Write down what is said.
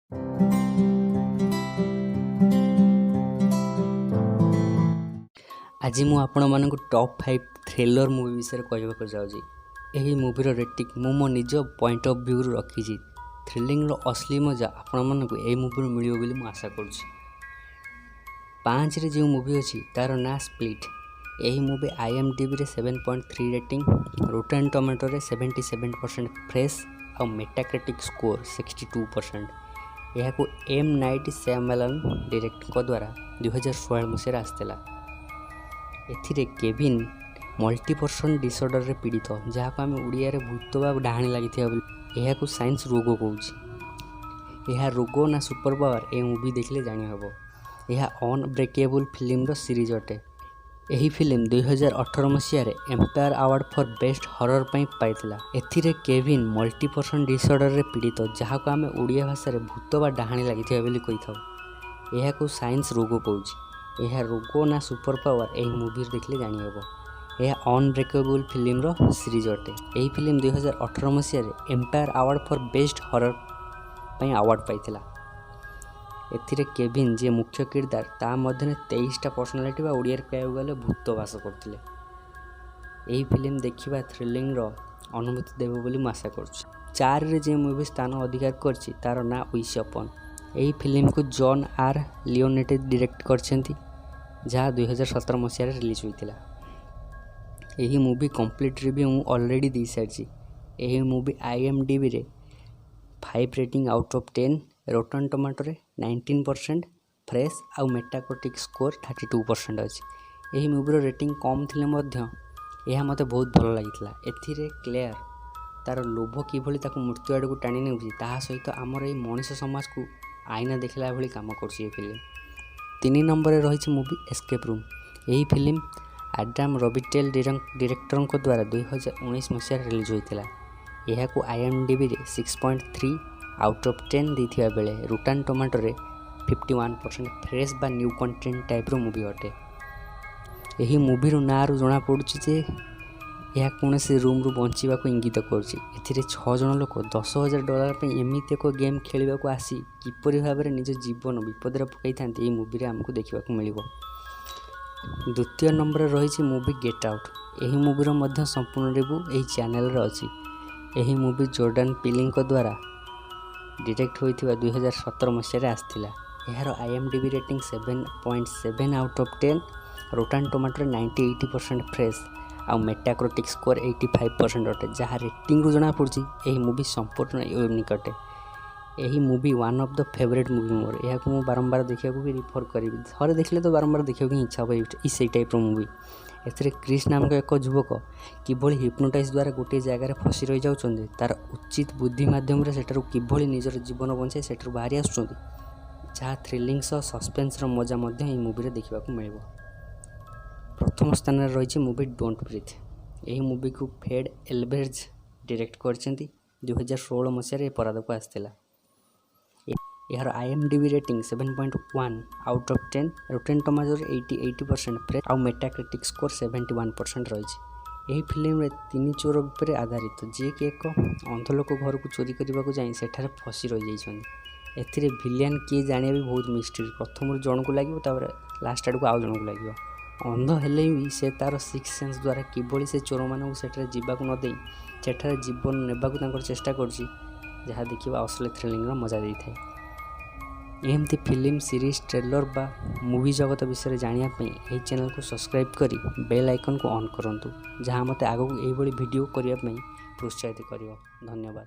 ଆଜି ମୁଁ ଆପଣମାନଙ୍କୁ ଟପ୍ 5 ଥ୍ରିଲର୍ ମୁଭି ବିଷୟରେ କହିବାକୁ ଯାଉଛି। ଏହି ମୁଭିର ରେଟିଂ ମୁଁ ମୋ ନିଜ ପଏଣ୍ଟ ଅଫ୍ ଭ୍ୟୁରୁ ରଖିଛି। ଥ୍ରିଲିଂର ଅସଲି ମଜା ଆପଣମାନଙ୍କୁ ଏହି ମୁଭିରୁ ମିଳିବ ବୋଲି ମୁଁ ଆଶା କରୁଛି। 5ରେ ଯେଉଁ ମୁଭି ଅଛି, ତା'ର ନାଁ ସ୍ପ୍ଲିଟ୍। ଏହି ମୁଭି ଆଇଏମ୍ଡିବିରେ 7.3 ରେଟିଂ, ରୋଟେନ୍ ଟମାଟୋରେ 77% ଫ୍ରେଶ୍ ଆଉ ମେଟାକ୍ରିଟିକ୍ ସ୍କୋର୍ 62%। ଏହାକୁ ଏମ୍ ନାଇଟ୍ ଶ୍ୟାମାଲାନ୍ ଡିରେକ୍ଟଙ୍କ ଦ୍ୱାରା 2016 ମସିହାରେ ଆସିଥିଲା। ଏଥିରେ କେଭିନ୍ ମଲ୍ଟିପର୍ସନ୍ ଡିସଅର୍ଡ଼ରରେ ପୀଡ଼ିତ, ଯାହାକୁ ଆମେ ଓଡ଼ିଆରେ ଭୂତ ବା ଡାହାଣୀ ଲାଗିଥିବା ବୋଲି ଏହାକୁ ସାଇନ୍ସ ରୋଗ କହୁଛି। ଏହା ରୋଗ ନା ସୁପର ପାୱାର, ଏ ମୁଭି ଦେଖିଲେ ଜାଣିହେବ। ଏହା ଅନବ୍ରେକେବୁଲ୍ ଫିଲ୍ମର ସିରିଜ୍ ଅଟେ। ଏହି ଫିଲ୍ମ 2018 ମସିହାରେ Empire award for best horror ପାଇଁ ପାଇଥିଲା। ଏଥିରେ କେଭିନ୍ ମଲ୍ଟିପର୍ସନ୍ ଡିସଅର୍ଡ଼ରରେ ପୀଡ଼ିତ, ଯାହାକୁ ଆମେ ଓଡ଼ିଆ ଭାଷାରେ ଭୂତ ବା ଡାହାଣୀ ଲାଗିଥିବା ବୋଲି କହିଥାଉ। ଏହାକୁ ସାଇନ୍ସ ରୋଗ କହୁଛି। ଏହା ରୋଗ ନା ସୁପର ପାୱାର, ଏହି ମୁଭିରେ ଦେଖିଲେ ଜାଣିହେବ। ଏହା ଅନବ୍ରେକେବୁଲ୍ ଫିଲ୍ମର ସିରିଜ୍ ଅଟେ। ଏହି ଫିଲ୍ମ 2018 ମସିହାରେ empire award for best horror ପାଇଁ ଆୱାର୍ଡ଼ ପାଇଥିଲା। ଏଥିରେ କେଭିନ୍ ଯିଏ ମୁଖ୍ୟ କିରଦାର, ତା ମଧ୍ୟରେ 23ଟା ପର୍ସନାଲିଟି ବା ଓଡ଼ିଆରେ କହିବାକୁ ଗଲେ ଭୂତ ବାସ କରୁଥିଲେ। ଏହି ଫିଲ୍ମ ଦେଖିବା ଥ୍ରିଲିଂର ଅନୁଭୂତି ଦେବ ବୋଲି ମୁଁ ଆଶା କରୁଛି। 4ରେ ଯେଉଁ ମୁଭି ସ୍ଥାନ ଅଧିକାର କରିଛି, ତା'ର ନାଁ ୱିଶ୍ ଅପନ୍। ଏହି ଫିଲ୍ମକୁ ଜନ୍ ଆର୍ ଲିଓନେଟି ଡିରେକ୍ଟ କରିଛନ୍ତି, ଯାହା 2017 ମସିହାରେ ରିଲିଜ୍ ହୋଇଥିଲା। ଏହି ମୁଭି କମ୍ପ୍ଲିଟ୍ ରିଭ୍ୟୁ ମୁଁ ଅଲରେଡ଼ି ଦେଇସାରିଛି। ଏହି ମୁଭି ଆଇଏମ୍ଡିବିରେ 5 ରେଟିଂ ଆଉଟ୍ ଅଫ୍ 10, ରୋଟନ୍ ଟମାଟୋରେ 19% ଫ୍ରେଶ୍ ଆଉ ମେଟାକ୍ରିଟିକ୍ ସ୍କୋର୍ 32% ଅଛି। ଏହି ମୁଭିର ରେଟିଂ କମ୍ ଥିଲେ ମଧ୍ୟ ଏହା ମୋତେ ବହୁତ ଭଲ ଲାଗିଥିଲା। ଏଥିରେ କ୍ଲେୟାର ତା'ର ଲୋଭ କିଭଳି ତାକୁ ମୃତ୍ୟୁ ଆଡ଼କୁ ଟାଣି ନେଉଛି, ତାହା ସହିତ ଆମର ଏଇ ମଣିଷ ସମାଜକୁ ଆଇନା ଦେଖିଲା ଭଳି କାମ କରୁଛି ଏ ଫିଲ୍ମ। 3 ନମ୍ବରରେ ରହିଛି ମୁଭି ଏସ୍କେପ୍ ରୁମ୍। ଏହି ଫିଲ୍ମ ଆଡାମ୍ ରବିଟେଲ୍ ଡିରେକ୍ଟରଙ୍କ ଦ୍ୱାରା 2019 ମସିହାରେ ରିଲିଜ୍ ହୋଇଥିଲା। ଏହାକୁ ଆଇଏମ୍ଡିବିରେ 6.3 ଆଉଟ୍ ଅଫ୍ 10 ଦେଇଥିବା ବେଳେ ରୋଟାନ୍ ଟମାଟୋରେ 51% ଫ୍ରେଶ୍ ବା ନ୍ୟୁ କଣ୍ଟେଣ୍ଟ ଟାଇପ୍ର ମୁଭି ଅଟେ। ଏହି ମୁଭିର ନାଁରୁ ଜଣାପଡ଼ୁଛି ଯେ ଏହା କୌଣସି ରୁମ୍ରୁ ବଞ୍ଚିବାକୁ ଇଙ୍ଗିତ କରୁଛି। ଏଥିରେ ଛଅ ଜଣ ଲୋକ $10,000 ପାଇଁ ଏମିତି ଏକ ଗେମ୍ ଖେଳିବାକୁ ଆସି କିପରି ଭାବରେ ନିଜ ଜୀବନ ବିପଦରେ ପକାଇଥାନ୍ତି, ଏହି ମୁଭିରେ ଆମକୁ ଦେଖିବାକୁ ମିଳିବ। ଦ୍ୱିତୀୟ ନମ୍ବରରେ ରହିଛି ମୁଭି ଗେଟ୍ ଆଉଟ୍। ଏହି ମୁଭିର ମଧ୍ୟ ସମ୍ପୂର୍ଣ୍ଣ ରିଭ୍ୟୁ ଏହି ଚ୍ୟାନେଲରେ ଅଛି। ଏହି ମୁଭି ଜୋର୍ଡାନ୍ ପିଲିଙ୍କ ଦ୍ୱାରା ଡିରେକ୍ଟ ହୋଇଥିବା 2017 ମସିହାରେ ଆସିଥିଲା। ଏହାର IMDb rating 7.7 out of 10, ରୋଟାନ୍ ଟମାଟୋରେ 98% fresh ଆଉ ମେଟାକ୍ରିଟିକ୍ ସ୍କୋର୍ 85% ଅଟେ। ଯାହା ରେଟିଂରୁ ଜଣାପଡ଼ୁଛି, ଏହି ମୁଭି ସମ୍ପୂର୍ଣ୍ଣ ୟୁନିକ୍ ଅଟେ। ଏହି movie one of the favourite movie ମୋର। ଏହାକୁ ମୁଁ ବାରମ୍ବାର ଦେଖିବାକୁ ବି ପ୍ରିଫର୍ କରିବି। ଥରେ ଦେଖିଲେ ତ ବାରମ୍ବାର ଦେଖିବାକୁ ହିଁ ଇଚ୍ଛା ହେବ, ଏଇ ସେଇ ଟାଇପ୍ର ମୁଭି। ଏଥିରେ କ୍ରିସ୍ ନାମକ ଏକ ଯୁବକ କିଭଳି ହିପ୍ନୋଟାଇଜ୍ ଦ୍ୱାରା ଗୋଟିଏ ଜାଗାରେ ଫସି ରହିଯାଉଛନ୍ତି, ତା'ର ଉଚିତ ବୁଦ୍ଧି ମାଧ୍ୟମରେ ସେଠାରୁ କିଭଳି ନିଜର ଜୀବନ ବଞ୍ଚାଇ ସେଠାରୁ ବାହାରି ଆସୁଛନ୍ତି, ଯାହା ଥ୍ରିଲିଂ ସହ ସସ୍ପେନ୍ସର ମଜା ମଧ୍ୟ ଏହି ମୁଭିରେ ଦେଖିବାକୁ ମିଳିବ। ପ୍ରଥମ ସ୍ଥାନରେ ରହିଛି ମୁଭି don't breathe. ଏହି ମୁଭିକୁ ଫେଡ଼୍ ଏଲଭେରେଜ୍ ଡିରେକ୍ଟ କରିଛନ୍ତି। 2016 ମସିହାରେ ଏ ପରଦାକୁ ଆସିଥିଲା। ଏହାର IMDb rating 7.1 out of 10, Rotten ଟମାଟୋରେ 88% fresh ଆଉ ମେଟାକ୍ରିଟିକ୍ ସ୍କୋର୍ 71% ରହିଛି। ଏହି ଫିଲ୍ମରେ ତିନି ଚୋର ଉପରେ ଆଧାରିତ, ଯିଏକି ଏକ ଅନ୍ଧ ଲୋକ ଘରକୁ ଚୋରି କରିବାକୁ ଯାଇ ସେଠାରେ ଫସି ରହିଯାଇଛନ୍ତି। ଏଥିରେ ଭିଲିଆନ୍ କିଏ ଜାଣିବା ବି ବହୁତ ମିଷ୍ଟ୍ରି। ପ୍ରଥମରୁ ଜଣକୁ ଲାଗିବ, ତାପରେ ଲାଷ୍ଟ ଆଡ଼କୁ ଆଉ ଜଣକୁ ଲାଗିବ। ଅନ୍ଧ ହେଲେ ବି ସେ ତା'ର ସିକ୍ସ ସେନ୍ସ ଦ୍ୱାରା କିଭଳି ସେ ଚୋରମାନଙ୍କୁ ସେଠାରେ ଯିବାକୁ ନ ଦେଇ ସେଠାରେ ଜୀବନ ନେବାକୁ ତାଙ୍କର ଚେଷ୍ଟା କରୁଛି, ଯାହା ଦେଖିବା ଅସଲି ଥ୍ରିଲିଂର ମଜା ଦେଇଥାଏ। ଏମିତି ଫିଲ୍ମ, ସିରିଜ୍, ଟ୍ରେଲର୍ ବା ମୁଭି ଜଗତ ବିଷୟରେ ଜାଣିବା ପାଇଁ ଏହି ଚ୍ୟାନେଲକୁ ସବସ୍କ୍ରାଇବ୍ କରି ବେଲ୍ ଆଇକନ୍କୁ ଅନ୍ କରନ୍ତୁ, ଯାହା ମୋତେ ଆଗକୁ ଏହିଭଳି ଭିଡ଼ିଓ କରିବା ପାଇଁ ପ୍ରୋତ୍ସାହିତ କରିବ। ଧନ୍ୟବାଦ।